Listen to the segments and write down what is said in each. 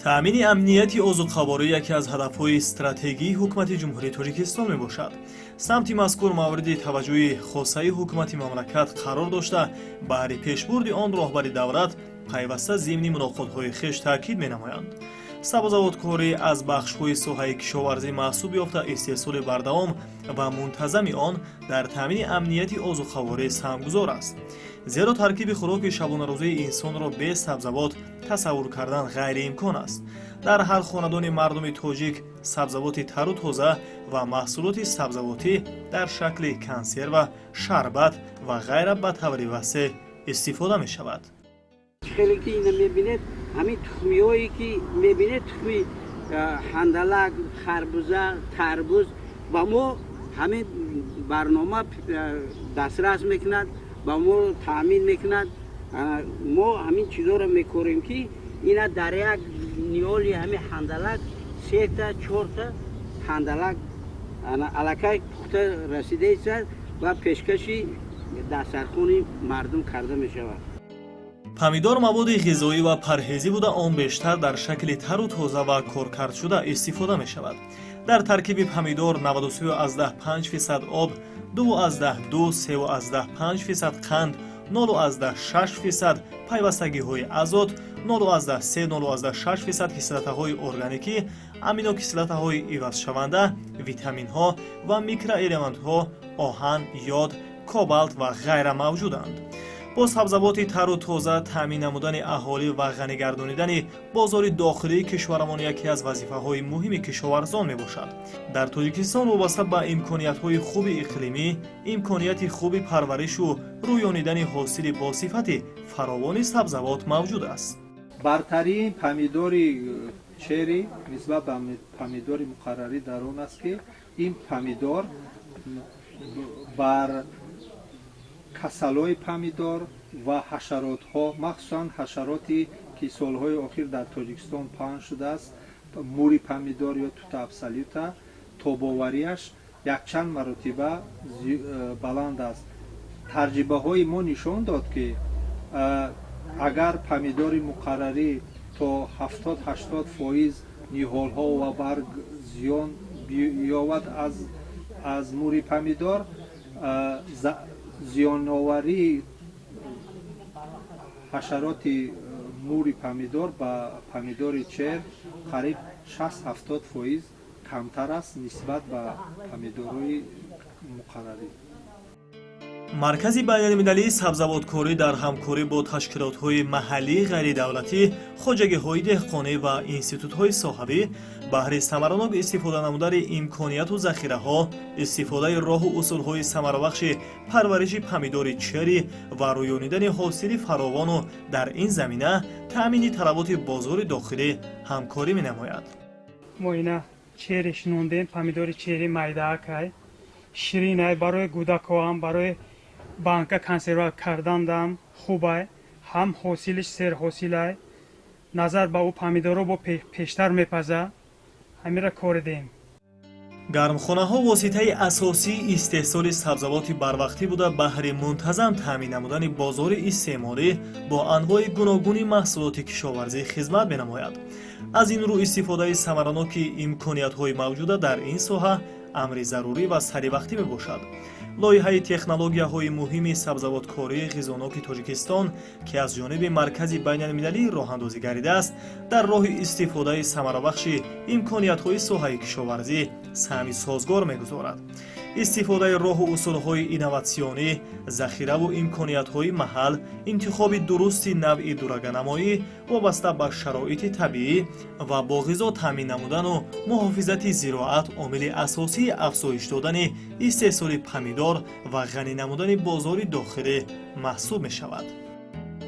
Таъмини амнияти озуқаворӣ яке аз ҳадафҳои стратегии Ҳукумати Ҷумҳурии Тоҷикистон мебошад. Самти мазкур мавриди таваҷҷӯҳи хосаи ҳукумати мамлакат қарор дошта, баҳри пешбурди он роҳбари давлат пайваста зимни мулоқотҳои хеш таъкид менамоянд. Сабзавоткорӣ аз бахшҳои соҳаи кишоварзӣ маҳсуб ёфта, истеҳсоли бардавом ва мунтазами он дар таъмини амнияти озуқаворӣ саҳмгузор аст, зеро таркиби хӯроки шабонарӯзии инсонро бе сабзавот тасаввур кардан ғайриимкон аст. Дар ҳар хонадони мардуми тоҷик сабзавоти тару тоза ва маҳсулоти сабзавотӣ дар шакли консерва, шарбат ва ғайра ба таври васеъ истифода мешавад. Хеле ки ина мебинед, ҳамин тухмиҳое ки мебинед, тухми ҳандалак, харбуза, тарбуз, ба мо ҳамин барнома дастрас мекунад, ба мо таъмин мекунад. Мо ҳамин чизоро мекорем, ки ина дар як ниҳоли ҳамин ҳандалак сета, чорта ҳандалак аллакай пухта расидаист ва пешкаши дастархони мардум карда мешавад. Помидор маводи ғизоӣ ва парҳезӣ буда, он бештар дар шакли тару тоза ва коркардшуда истифода мешавад. Дар таркиби помидор 93,5% об, 2,2, 3,5% қанд, 0,6% пайвастагиҳои азот, 0,3, 0,6% кислотаҳои органикӣ, аминокислотаҳои ивазшаванда, витаминҳо ва микроэлементҳо, оҳан, йод, кобалт ва ғайра мавҷуданд. Бо сабзавоти тару тоза таъмин намудани аҳолӣ ва ғанигардонидани бозори дохилии кишварамон яке аз вазифаҳои муҳими кишоварзон мебошад. Дар Тоҷикистон вобаста ба имкониятҳои хуби иқлимӣ, имконияти хуби парваришу рӯёнидани ҳосили босифати фаровони сабзавот мавҷуд аст. Бартарии помидори чери нисбат ба помидори муқаррарӣ дар он аст, ки ин помидор бар касалҳои помидор ва ҳашаротҳо, махсусан ҳашароте ки солҳои охир дар Тоҷикистон паҳн шудааст, мури помидор ё тута абсолюта, тобоварияш якчанд маротиба баланд аст. Таҷрибаҳои мо нишон дод, ки агар помидори муқаррарӣ то 70-80% ниҳолҳо ва барг зиён биёвад аз мури помидор, зиёноварии ҳашароти мури помидор ба помидори чер қариб 60-70% камтар аст нисбат ба помидорҳои муқаррарӣ. Маркази байналмилалии сабзавоткорӣ дар ҳамкорӣ бо ташкилотҳои маҳаллии ғайридавлатӣ, хоҷагиҳои деҳқонӣ ва институтҳои соҳавӣ баҳри самаранок истифода намудани имконияту захираҳо, истифодаи роҳу усулҳои самарабахши парвариши помидори чери ва рӯёнидани ҳосили фаровону дар ин замина таъмини талаботи бозори дохилӣ ҳамкорӣ менамояд. Мо ина чери шинондем, помидори чери майдаакай, ширинай, барои кӯдакҳоам, барои банка консерва кардандам хубай, ҳам ҳосилиш серҳосилай, назар ба ӯ помидоро бо пештар мепаза. Ҳамира коридем. Гармхонаҳо воситаи асосии истеҳсоли сабзавоти барвақтӣ буда, баҳри мунтазам таъмин намудани бозори истеъмолӣ бо анвои гуногуни маҳсулоти кишоварзӣ хизмат менамояд. Аз ин рӯ истифодаи самараноки имкониятҳои мавҷуда дар ин соҳа амри зарурӣ ва саривақтӣ мебошад. Лоиҳаи технологияҳои муҳими сабзавоткории ғизоноки Тоҷикистон, ки аз ҷониби Маркази байналмилалӣ роҳандозӣ гардидааст, дар роҳи истифодаи самарабахши имкониятҳои соҳаи кишоварзӣ саҳми созгор мегузорад. Истифодаи роҳу усулҳои инноватсионӣ, захираву имкониятҳои маҳал, интихоби дурусти навъи дураганамоӣ вобаста ба шароити табиӣ ва бо ғизо таъмин намудану муҳофизати зироат омили асосии афзоиш додани истеҳсоли помидор ва ғанӣ намудани бозори дохилӣ маҳсуб мешавад.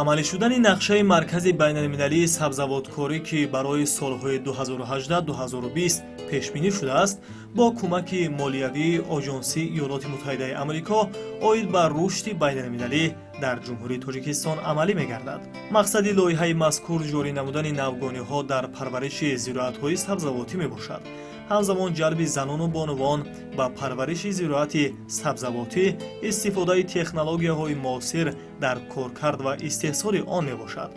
Амалӣ шудани нақшаи Маркази байналмилалии сабзавоткорӣ, ки барои солҳои 2018-2020 пешбинӣ шудааст, бо кӯмаки молиявии Оҷонсии Иёлоти Муттаҳидаи Амрико оид ба рушди байналмилалӣ дар Ҷумҳурии Тоҷикистон амалӣ мегардад. Мақсади лоиҳаи мазкур ҷорӣ намудани навгониҳо дар парвариши зироатҳои сабзавотӣ мебошад. Ҳамзамон ҷалби занону бонувон ба парвариши зироати сабзавотӣ, истифодаи технологияҳои муосир дар коркард ва истеҳсоли он мебошад.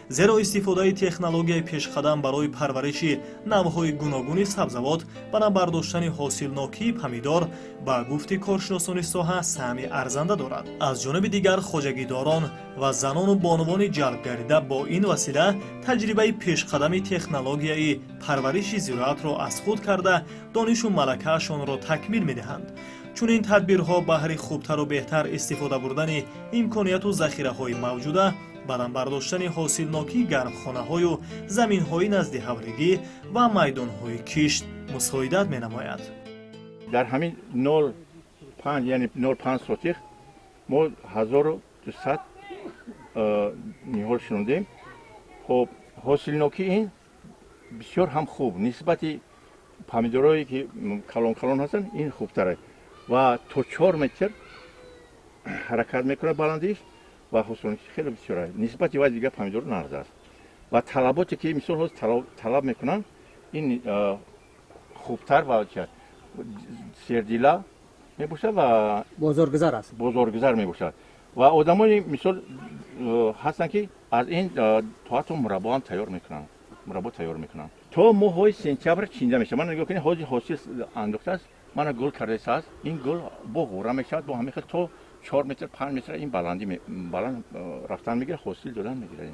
Зеро истифодаи технологияи пешқадам барои парвариши навъҳои гуногуни сабзавот ва набардоштани ҳосилнокии помидор, ба гуфти коршиносони соҳа, саҳми арзанда дорад. Аз ҷониби дигар, хоҷагидорон ва занону бонувони ҷалбгардида бо ин васила таҷрибаи пешқадами технологияи парвариши зироатро аз худ карда, донишу малакаашонро такмил медиҳанд. Чунин тадбирҳо баҳри хубтару беҳтар истифода бурдани имконияту захираҳои мавҷуда, баланд бардоштани ҳосилнокии гармхонаҳою заминҳои наздиҳавлигӣ ва майдонҳои кишт мусоидат менамояд. Дар ҳамин 0,5, яъне 0,5 сотих мо 1200 ниҳол шинондем. Хоб, ҳосилнокии ин бисёр ҳам хуб, нисбати помидорое ки калон калон ҳастанд, ин хубтар аст ва то 4 метр ҳаракат мекунад баландиш ва ҳосилнокӣ хеле бисёр аст. Нисбати вай дигар помидор нағз аст ва талаботе ки мисол ҳозир талаб мекунанд, ин хубтар ва сердила мебошад ва бозоргузар аст. Бозоргузар мебошад ва одамони мисол ҳастанд, ки аз ин то ҳатто мураббо ҳам тайёр мекунанд, мураббо тайёр мекунанд. То моҳҳои сентябр чинда мешавад. Мана, нигоҳ кунед, ҳозир ҳосил андохтааст, мана гул кардааст. Ин гул бо ғӯра мешавад, бо ҳамин хел то 4 метр, 5 метр ин баландӣ баланд рафтан мегирад, ҳосил додан мегирад.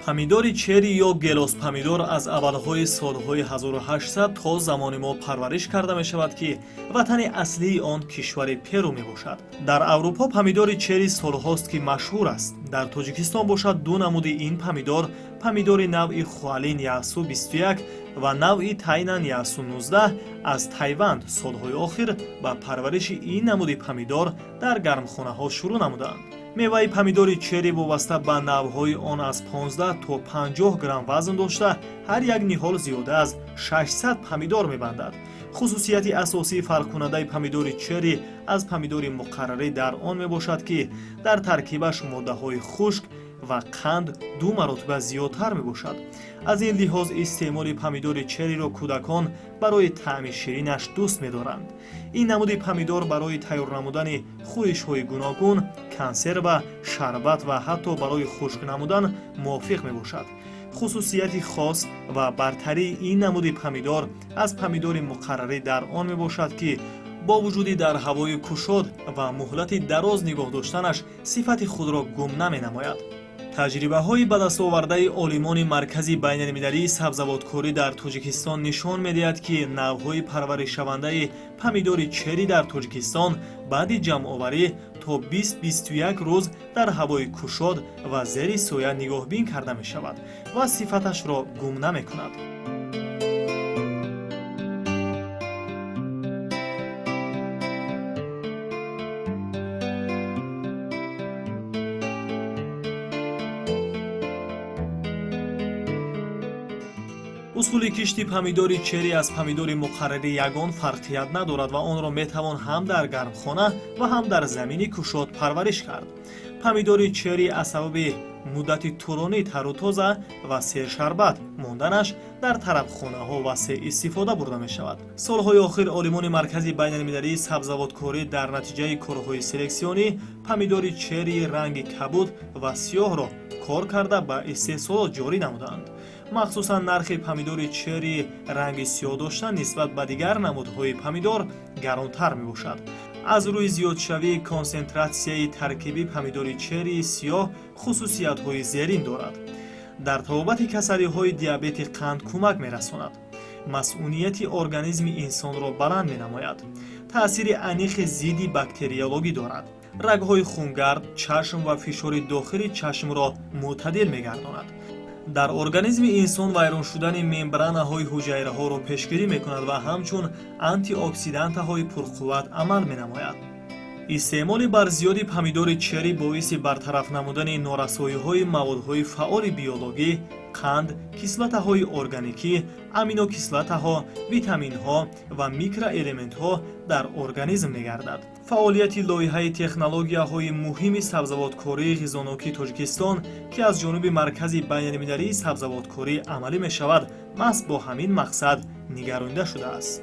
Помидори чери ё гелос помидор аз аввалҳои солҳои 1800 то замони мо парвариш карда мешавад, ки ватани аслии он кишвари Перу мебошад. Дар Аврупо помидори чери солҳост, ки машҳур аст. Дар Тоҷикистон бошад, ду намуди ин помидор, помидори навъи Хуалин Ясу 21 ва навъи Тайнан Ясу 19 аз Тайванд, солҳои охир ба парвариши ин намуди помидор дар гармхонаҳо шурӯъ намуданд. Меваи помидори чери вобаста ба навъҳои он аз 15 то 50 грамм вазн дошта, ҳар як ниҳол зиёда аз 600 помидор мебандад. Хусусияти асосии фарқкунандаи помидори чери аз помидори муқаррарӣ дар он мебошад, ки дар таркибаш моддаҳои хушк ва қанд ду маротиба зиёдтар мебошад. Аз ин лиҳоз истеъмоли помидори чериро кӯдакон барои таъми ширинаш дӯст медоранд. Ин намуди помидор барои тайёр намудани хӯришҳои гуногун, консерва, шарбат ва ҳатто барои хушк намудан мувофиқ мебошад. Хусусияти хос ва бартарии ин намуди помидор аз помидори муқаррарӣ дар он мебошад, ки бо вуҷуди дар ҳавои кушод ва муҳлати дароз нигоҳ доштанаш сифати худро гум наменамояд. Таҷрибаҳои ба дастовардаи олимони Маркази байналмилалии сабзавоткорӣ дар Тоҷикистон нишон медиҳад, ки навъҳои парваришшавандаи помидори чери дар Тоҷикистон баъди ҷамъоварӣ то 20-21 рӯз дар ҳавои кушод ва зери соя нигоҳбин карда мешавад ва сифаташро гум намекунад. Усули кишти помидори чери аз помидори муқаррарӣ ягон фарқият надорад ва онро метавон ҳам дар гармхона ва ҳам дар замини кушод парвариш кард. Помидори чери аз сабаби муддати тӯлонӣ тару тоза ва сершарбат монданаш дар тарабхонаҳо васеъ истифода бурда мешавад. Солҳои охир олимони Маркази байналмилалии сабзавоткорӣ дар натиҷаи корҳои селексионӣ помидори чери ранги кабуд ва сиёҳро кор карда, ба истеҳсолот ҷорӣ намуданд. Махсусан нархи помидори чери ранги сиёҳ дошта нисбат ба дигар намудҳои помидор гаронтар мебошад. Аз рӯи зиёдшавии консентратсияи таркибӣ помидори чери сиёҳ хусусиятҳои зерин дорад: дар табобати касалиҳои диабети қанд кӯмак мерасонад, масунияти организми инсонро баланд менамояд, таъсири аниқи зидди бактериологӣ дорад, рагҳои хунгард, чашм ва фишори дохили чашмро мӯътадил мегардонад, дар организми инсон вайрон шудани мембранаҳои ҳуҷайраҳоро пешгирӣ мекунад ва ҳамчун антиоксидантаҳои пурқувват амал менамояд. Истеъмоли барзиёди помидори чери боиси бартараф намудани норасоиҳои маводҳои фаъоли биологӣ, қанд, кислотаҳои органикӣ, аминокислотаҳо, витаминҳо ва микроэлементҳо дар организм мегардад. Фаъолияти лоиҳаи технологияҳои муҳими сабзавоткории ғизонокии Тоҷикистон, ки аз ҷониби Маркази байналмилалии сабзавоткорӣ амалӣ мешавад, маҳз бо ҳамин мақсад нигаронида шудааст.